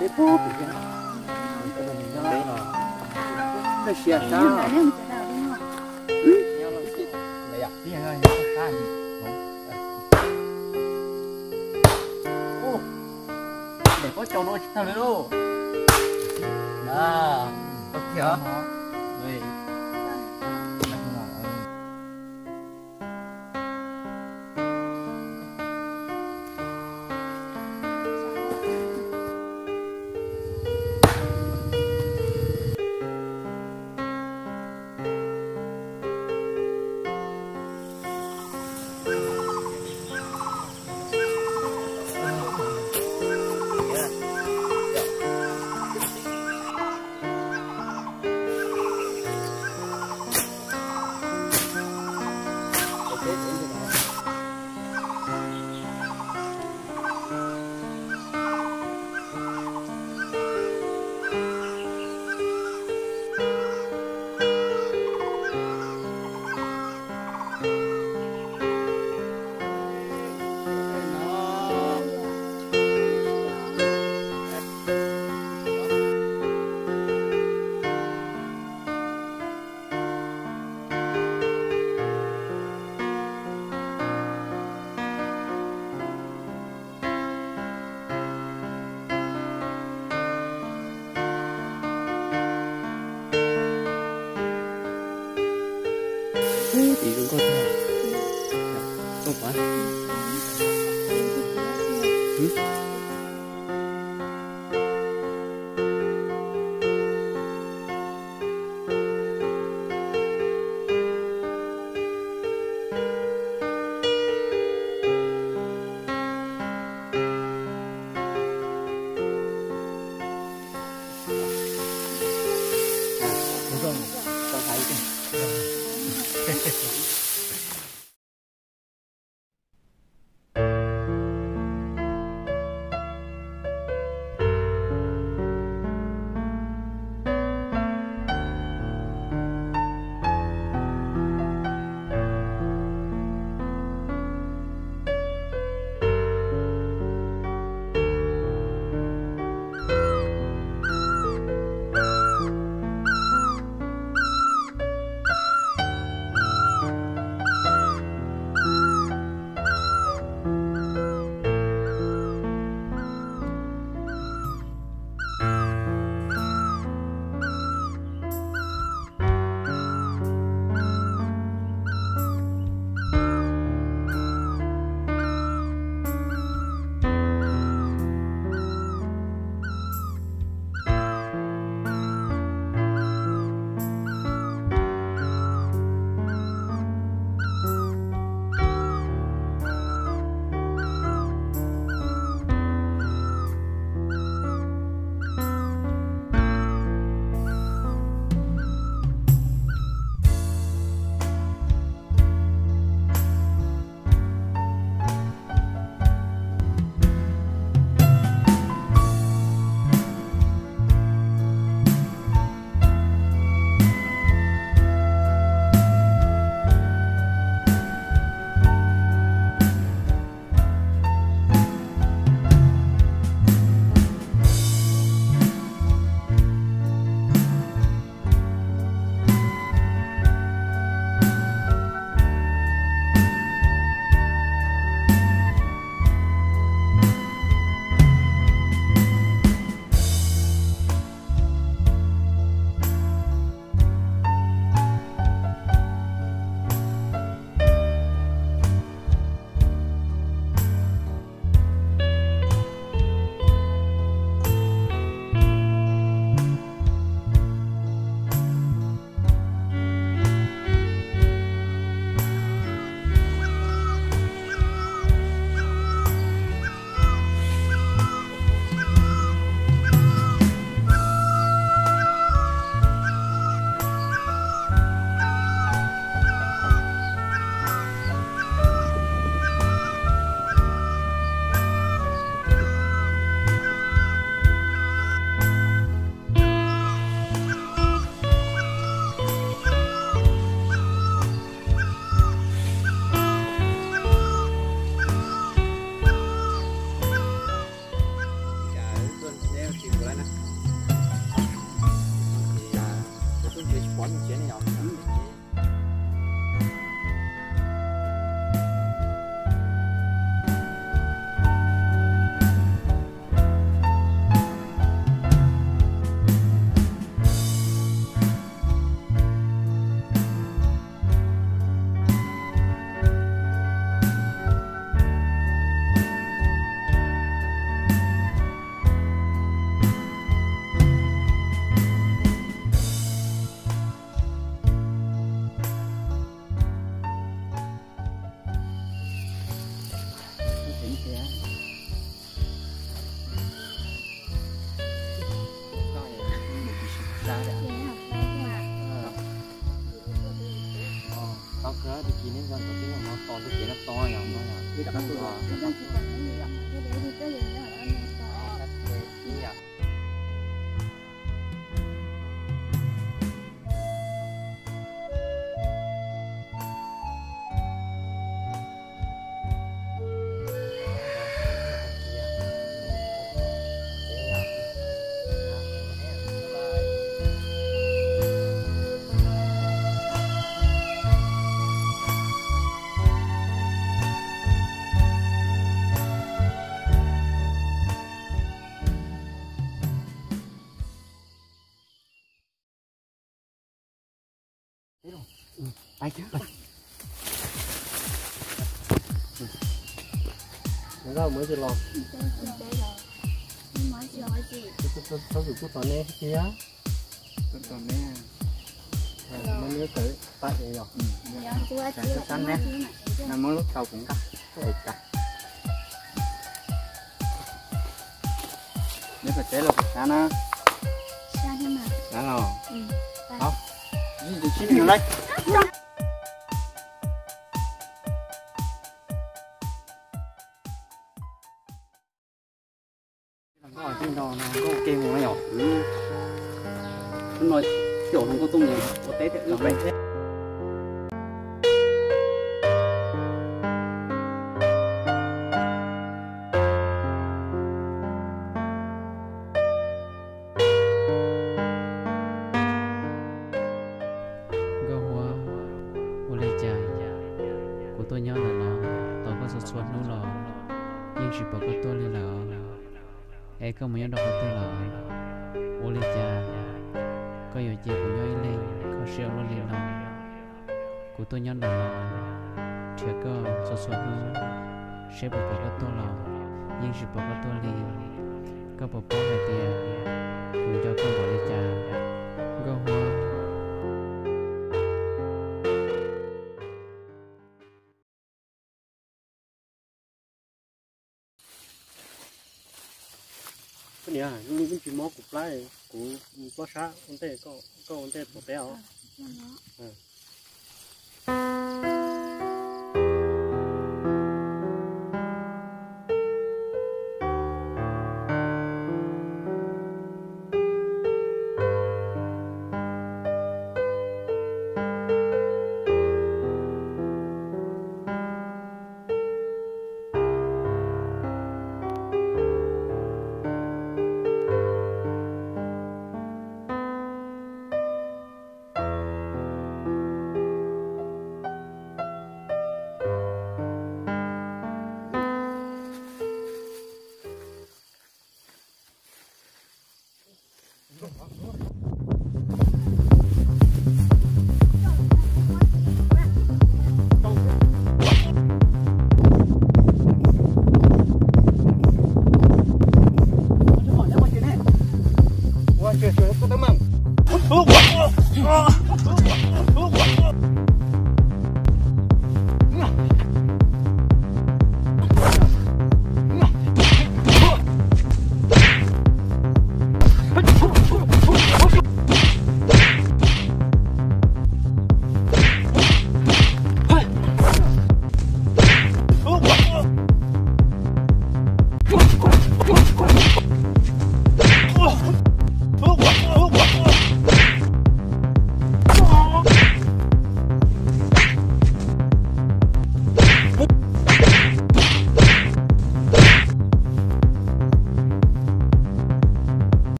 Peb pub pem no, peb siav sab. Daim pob caus no tsis tag li lauj. Ub, ib zoo nkauj tiag. Zoo pas. Tau kawg, tus kis neb nco ntsoov tej no tos tus kev no tos yom, no yom. Pais, pais. Nws muaj ib tug los. Txhob txwm kuj tos neb thiab. Kuj tos neb. Muab neb tawm pab es yog. Sab neb. Muab lub tau kuv nqa. Neb pais teb los pais sab na. Sab los. Nkauj tsis nto no nkauj ke mus na yom. No caum hluas nkauj tuaj mus ua teb thiab wb pem thiab. Nkauj Huab, ua li cas kuv tuaj nyob ntawm no tos koj txhua txhua hnub los yeej tsis pom koj tuaj li lawm? Es koj mus nyob rau qhov twg lawm? Ua li cas koj yuav cia kuv nyob ib leeg kho siab ua luaj li no? Kuv tuaj nyob ntawm no nrhiav koj txhua txhua hnub, seb puas pom koj tuaj los yeej tsis pom koj tuaj li. Koj puas paub hais tias kuv nco koj npaum li cas, Nkauj Huab? Koj niam, zoo li koj tsis mob kuv plab, kuv mob sab ua ntej, koj ua ntej pov teb os.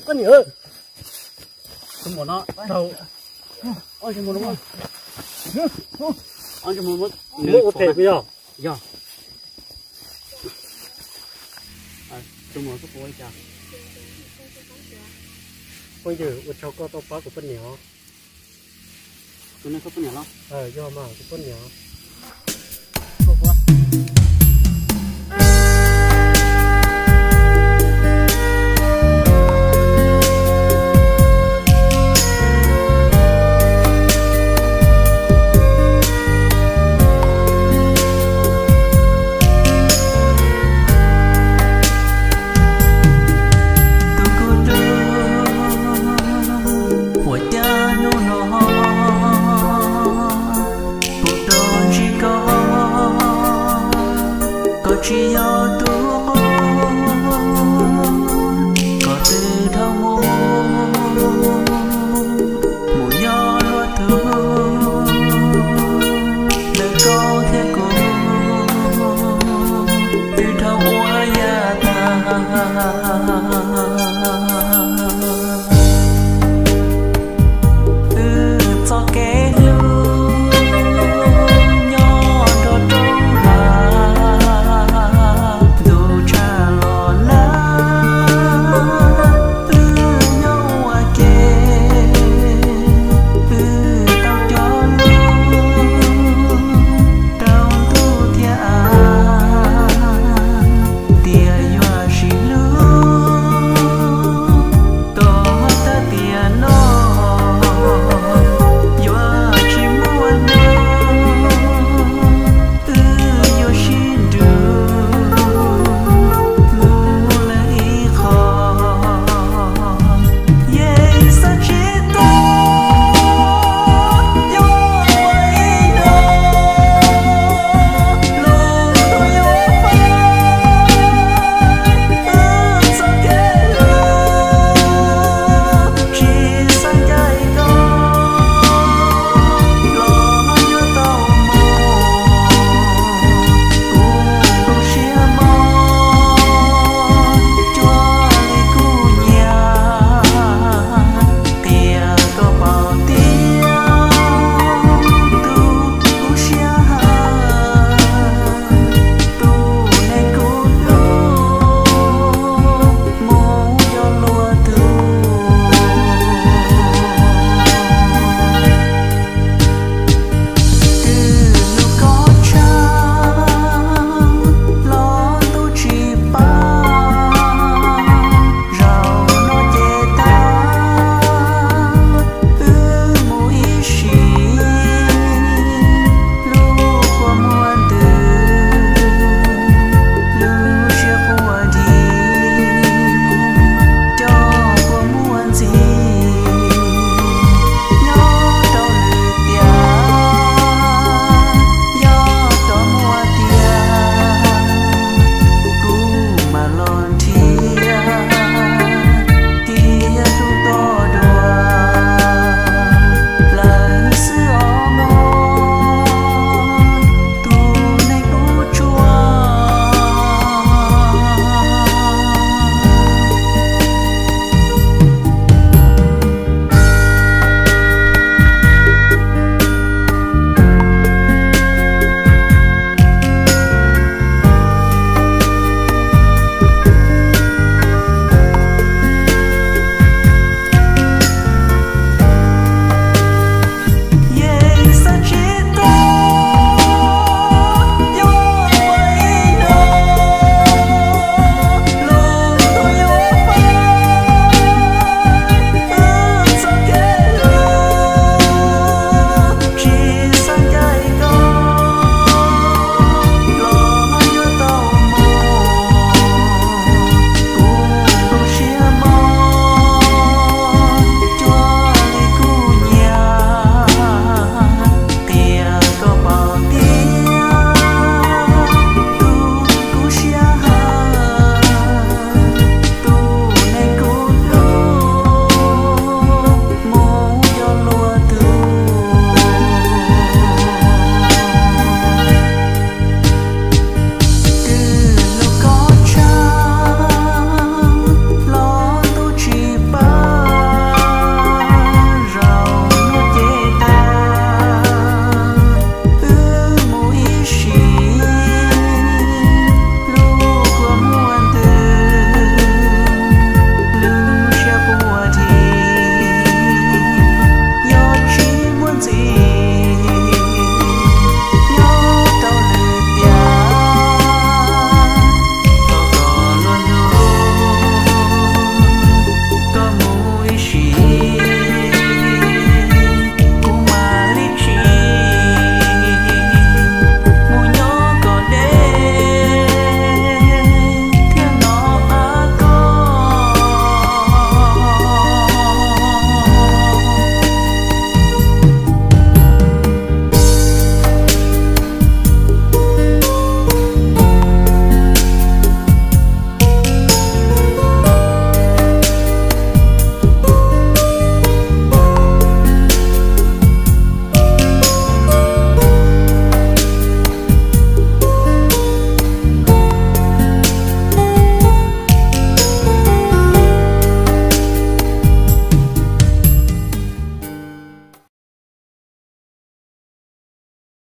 Koj niam, tus muam no tau ob ntsej muag no, ob ntsej muag muab ua them yog, yog. Tus muam koj puas ua li cas? Phooj ywg, ua tsaug koj tuaj pab kuv poj niam os. Tus no koj poj niam los? Yog mas, kuv poj niam.